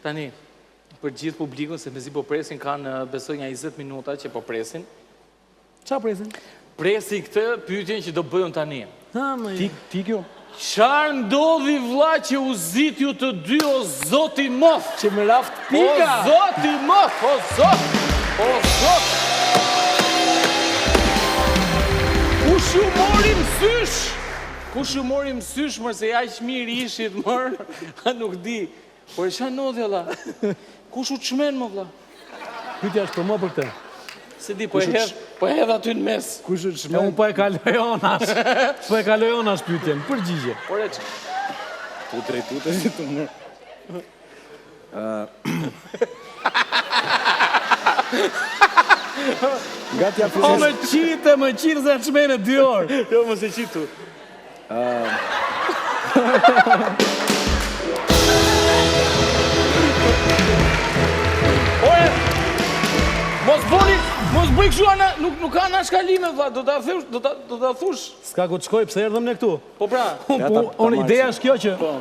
Tani, për gjithë publikun, se mezi po presin, kanë besoj nja 20 minuta që po presin. Ça presin? Presin këtë pyetjen që do bëj unë tani. Ha, më Ti, ti kjo? Çfarë ndodhi vlla që u zit ju të dy o zot i madh? Që më raftë pika! O zot i madh, o zot! O zot! Kush ju mori mësysh? Kush ju mori mësysh, mër se aq mirë ishit, mër? A nuk di. Por ça ndodhi vlla? Kush u çmend mo vlla? Pyetja është për mua për këtë. S'e di, po e hedh, po e hedh aty në mes. Kush u çmend? Unë po e kaloj onash. Po e kaloj onash pyetjen. Përgjigje. Ore ç. Tu drejtu të si të mërë. Nga t'ja Po më qite, më qite se çmene dy orë. Jo, mos e qitu. Ore, mos bëni, mos bëj kështu ana, nuk nuk ka anashkalime vlla, do ta thush, do ta do ta thush. S'ka ku të shkoj, pse erdhëm ne këtu? Po pra. Unë po, unë ideja është kjo që po.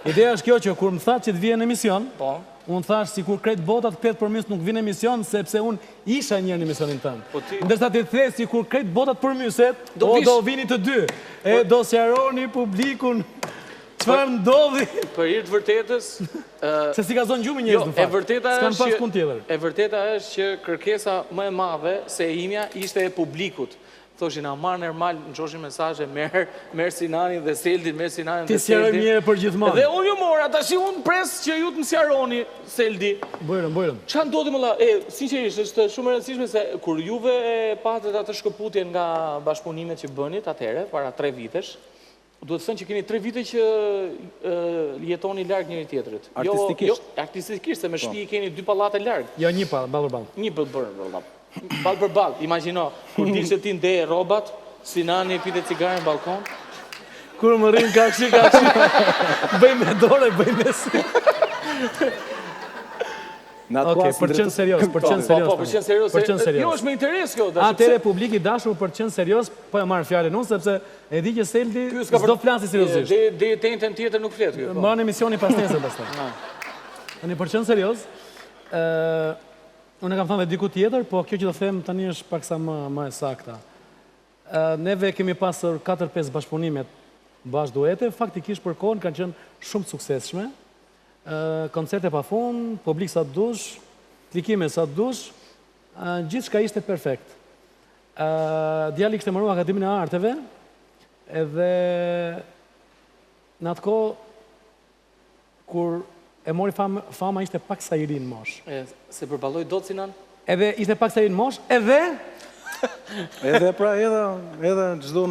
Ideja është kjo që kur më thatë që të vije në emision, po. Unë thash sikur krejt bota të kthehet përmys nuk vij në emision sepse unë isha një herë në emisionin tënd. Po ti... Ndërsa ti the sikur krejt bota të përmyset, do, o do vini të dy. E po... do sqaroni publikun çfarë ndodhi. Për hir të vërtetës, se s'i ka zonë gjumi njerëz jo, në fakt. E vërteta është që punë tjetër. E vërteta është që kërkesa më e madhe se e imja ishte e publikut. Thoshin aman Ermal, më çoshin mesazhe, merr, merr Sinanin dhe Seldin, merr Sinanin dhe Seldin. T'i sqarojmë një herë për gjithmonë. Dhe unë ju mora, tashi unë pres që ju të më sqaroni, Seldi. Bujrum, bujrum. Ça ndodhi më vlla? E, sinqerisht, është shumë e rëndësishme se kur juve e patët atë shkëputjen nga bashkëpunimet që bënit atëherë, para tre vitesh, duhet thënë që keni tre vite që jetoni larg njëri tjetrit. Jo, artistikisht. Jo, artistikisht, se me po. shtëpi keni dy pallate larg. Jo, një pall, ballë për ballë. Një ballë për ballë. Ballë për ballë, imagjino, kur dilshe ti ndeje rrobat, Sinani pinte cigare në ballkon. Kur më rrin ka kshi, ka kshi, bëj me dorë, bëj me sy. Okej, për qenë serioz, për qenë serioz. Po, po, për qenë serioz. Për qenë serioz. Jo, është me interes kjo, dashur. Atëherë publik i dashur për qenë serioz, po e marr fjalën unë sepse e di që Seldi s'do flasi seriozisht. Deri deri të enjten tjetër nuk flet ky. Po. Mbaron emisioni pasnesër pastaj. Tani për qenë serioz, ë Unë e kam thënë dhe diku tjetër, po kjo që do them tani është paksa më më e sakta. Ë neve kemi pasur 4-5 bashkëpunime bashkë duete, faktikisht për kohën kanë qenë shumë të suksesshme. Ë koncerte pafund, publik sa të dush, klikime sa të dush, ë gjithçka ishte perfekt. Ë djali kishte mbaruar Akademinë e Arteve edhe në atë kohë Kur e mori fam, fama ishte paksa i ri në moshë. E, s'e përballoi dot Sinan? Edhe ishte paksa i ri në moshë, edhe Edhe pra, edhe, edhe çdo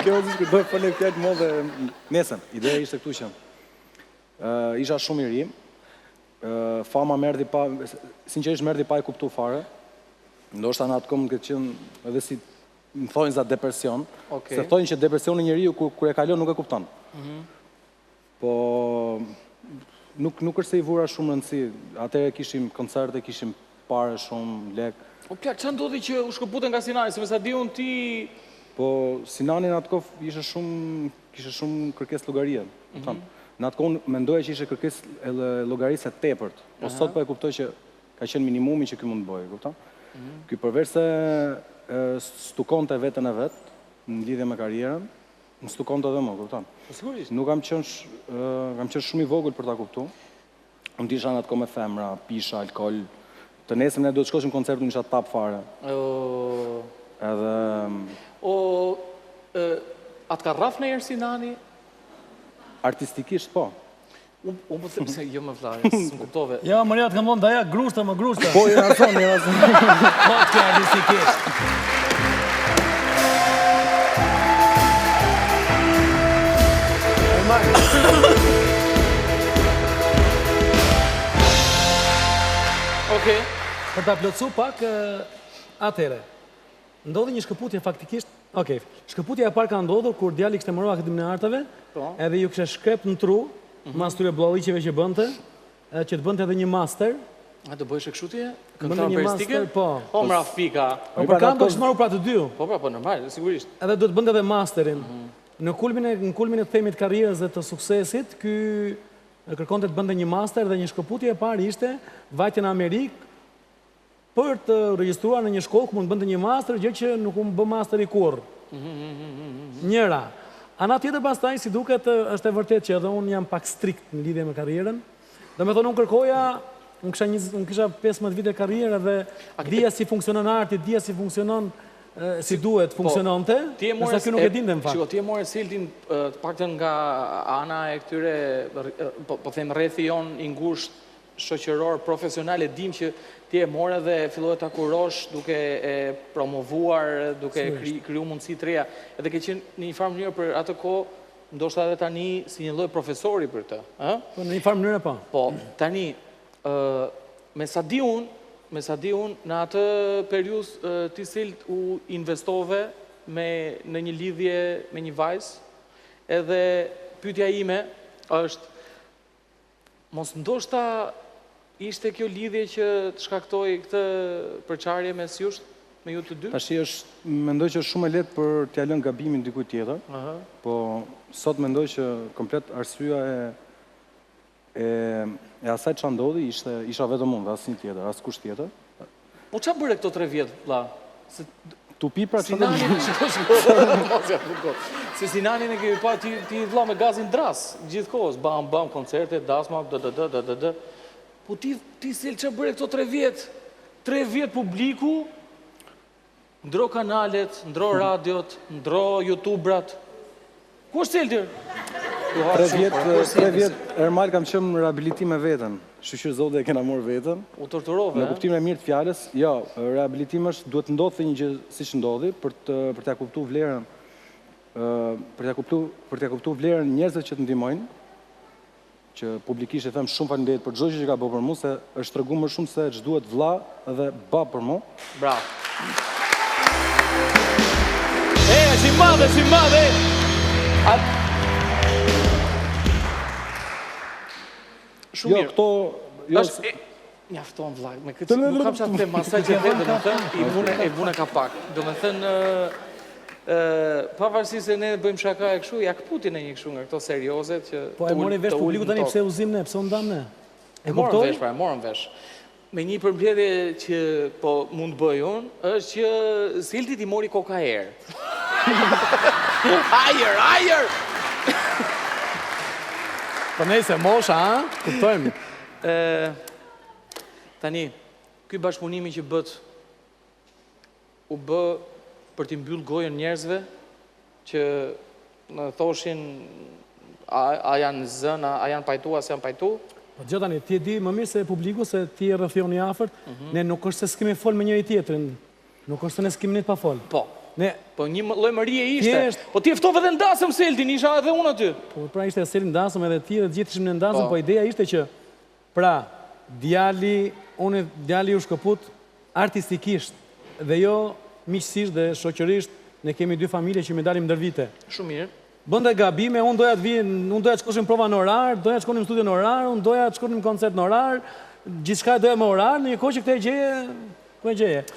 Kjo është që do të folë fjalë më dhe nesër. Ideja ishte këtu që uh, isha shumë i ri. Uh, fama më erdhi pa sinqerisht më erdhi pa e kuptu fare. Ndoshta në atë kohë më ketë qenë edhe si Në thonjëza depresion, okay. se thonë që depresioni njeriu kur, kur e kalon nuk e kupton. Mm -hmm. Po nuk nuk është se i vura shumë rëndësi. Atëherë kishim koncerte, kishim pare shumë, lek. Po plak, ça ndodhi që u shkëpute nga Sinani, se me sa di unë ti Po Sinani në atë kohë ishte shumë kishte shumë kërkesë llogarie, mm -hmm. Në atë kohë mendoja që ishte kërkesë e llogarisë e tepërt. Po sot po e kuptoj që Ka qenë minimumi që ky mund të bëjë, kupton? Ky përveç se stukonte veten e vet në lidhje me karrierën, më stukonte edhe mua, kupton? Po sigurisht. Nuk kam qenë kam qenë shumë i vogël për ta kuptu. Unë isha në atë kohë me femra, pisha alkool. Të nesërmen ne duhet të shkoshim në koncert, unë isha tap fare. O Edhe O ë a të ka rraf ndonjëherë Sinani? Artistikisht po. Unë unë po them se jo më vlla, s'më kuptove. Jo, më të kam vënë daja grushta, më grushta. Po, je razon, je razon. Po, të artistikisht. Okej. Për ta plotësu pak, atëherë, Ndodhi një shkëputje faktikisht, ok, shkëputja e parë ka ndodhur kur djali kishte mbaruar Akademinë e Arteve, po. edhe ju kishte shkrep në tru, mm -hmm. mas këtyre budalliqeve që bënte, që të bënte edhe një master. A do bëhesh kështu ti? Këngëtar operistike? Po. Po më raftë pika. Po për kanto kishte mbaruar pra të dy. Po pra, po normal, sigurisht. Edhe duhet të bënte edhe masterin. Mm -hmm. Në kulmin e në kulmin e të themi të karrierës dhe të suksesit, ky kërkonte të bënte një master dhe një shkëputje e parë ishte vajtja në Amerikë për të regjistruar në një shkollë ku mund të bënte një master, gjë që nuk u bë masteri kurrë. Njëra. Ana tjetër pastaj, si duket, është e vërtetë që edhe unë jam pak strikt në lidhje me karrierën. Domethënë unë kërkoja, unë kisha një, unë kisha 15 vite karrierë dhe dija si funksionon arti, dija si funksionon si duhet po, funksiononte, ndërsa ky nuk e dinte në fakt. Shiko, ti e more Seltin të paktën nga ana e këtyre, po, po them rrethi jonë i ngushtë shoqëror, profesional, e dim që ti e more dhe fillove ta kurosh duke e promovuar, duke kriju mundësi të reja. Edhe ke qenë në një farë mënyrë për atë kohë, ndoshta edhe tani si një lloj profesori për të, ë? Po në një farë mënyre po. Po, tani ë me sa di unë, me sa di unë në atë periudhë ti Selt u investove me në një lidhje me një vajzë, edhe pyetja ime është Mos ndoshta ishte kjo lidhje që të shkaktoi këtë përçarje mes jush, me ju të dy? Tashi është, mendoj që është shumë e lehtë për t'ia lënë gabimin dikujt tjetër, po sot mendoj që komplet arsyeja e e e asaj ça ndodhi ishte isha vetëm unë dhe asnjë tjetër, askush tjetër. Po ça bëre këto 3 vjet vlla? Se Tupi pra çfarë do të shiko shiko. Mos ja fut kot. Se Sinanin e kemi pa ti ti vlla me gazin dras gjithë kohës, bam bam koncerte, dasma, d d d d d d. Po ti ti Sel ça bëre këto 3 vjet? 3 vjet publiku ndro kanalet, ndro radiot, ndro YouTuberat. Ku është Selti? 3 vjet, 3 vjet Ermal kam qenë në rehabilitim me veten. Shyqyr Zotit e kena marrë veten. U torturove, Në kuptimin e mirë të fjalës, jo, rehabilitim është duhet të ndodhte një gjë siç ndodhi për të për t'ia kuptuar vlerën ë për t'ia kuptuar për t'ia kuptuar vlerën njerëzve që të ndihmojnë, që publikisht i them shumë faleminderit për çdo gjë që ka bërë për mua se është tregu më shumë se ç'duhet vlla dhe babë për mua. Bravo. E, është i madh, është i madh, e. A... Shumë jo, mirë. Këto, jo, është, Mjafton vlla, me këtë nuk kam çfarë të them, asaj që the, domethënë, i vune e vune kapak. Domethënë ë pavarësisht se ne bëjmë shaka e kështu, ja këputi në një kështu nga këto seriozet që Po e mori vesh publiku tani pse u zimë ne, pse u ndamë ne? E morëm vesh, pra, e morëm vesh. Me një përmbledhje që po mund të bëj unë, është që Seltit i mori koka erë. Ajër, ajër! Po nejse, mosha, a? Kuptojmë. Tani, ky bashkëpunimi që bëtë, u bë për t'i mbyllë gojën njerëzve që në thoshin a, a janë zënë, a janë pajtu, a s'janë pajtu? Po dëgjo tani, ti e di më mirë se publiku se ti je rrethi jonë i afërt, mm -hmm. ne nuk është se s'kemi fol me njëri tjetrin, nuk është se ne s'kemi nejt pa fol. Po. Ne Po një lloj mërie ishte. Thjesht... Po ti e ftove edhe në dasëm Seltin, isha edhe unë aty. Po pra ishte Selti në dasëm edhe ti dhe të gjithë ishim në dasëm, po, po ideja ishte që pra djali, unë djali u shkëput artistikisht dhe jo miqësisht dhe shoqërisht, ne kemi dy familje që dalim ndër vite. Shumë mirë. Bënte gabime, unë doja të vij, unë doja të shkoshim prova në orar, doja të shkonim në studio në orar, unë doja të shkonim në koncert në orar, gjithçka e doja me orar, në një kohë që këtë e gjeje, ku e gjeje.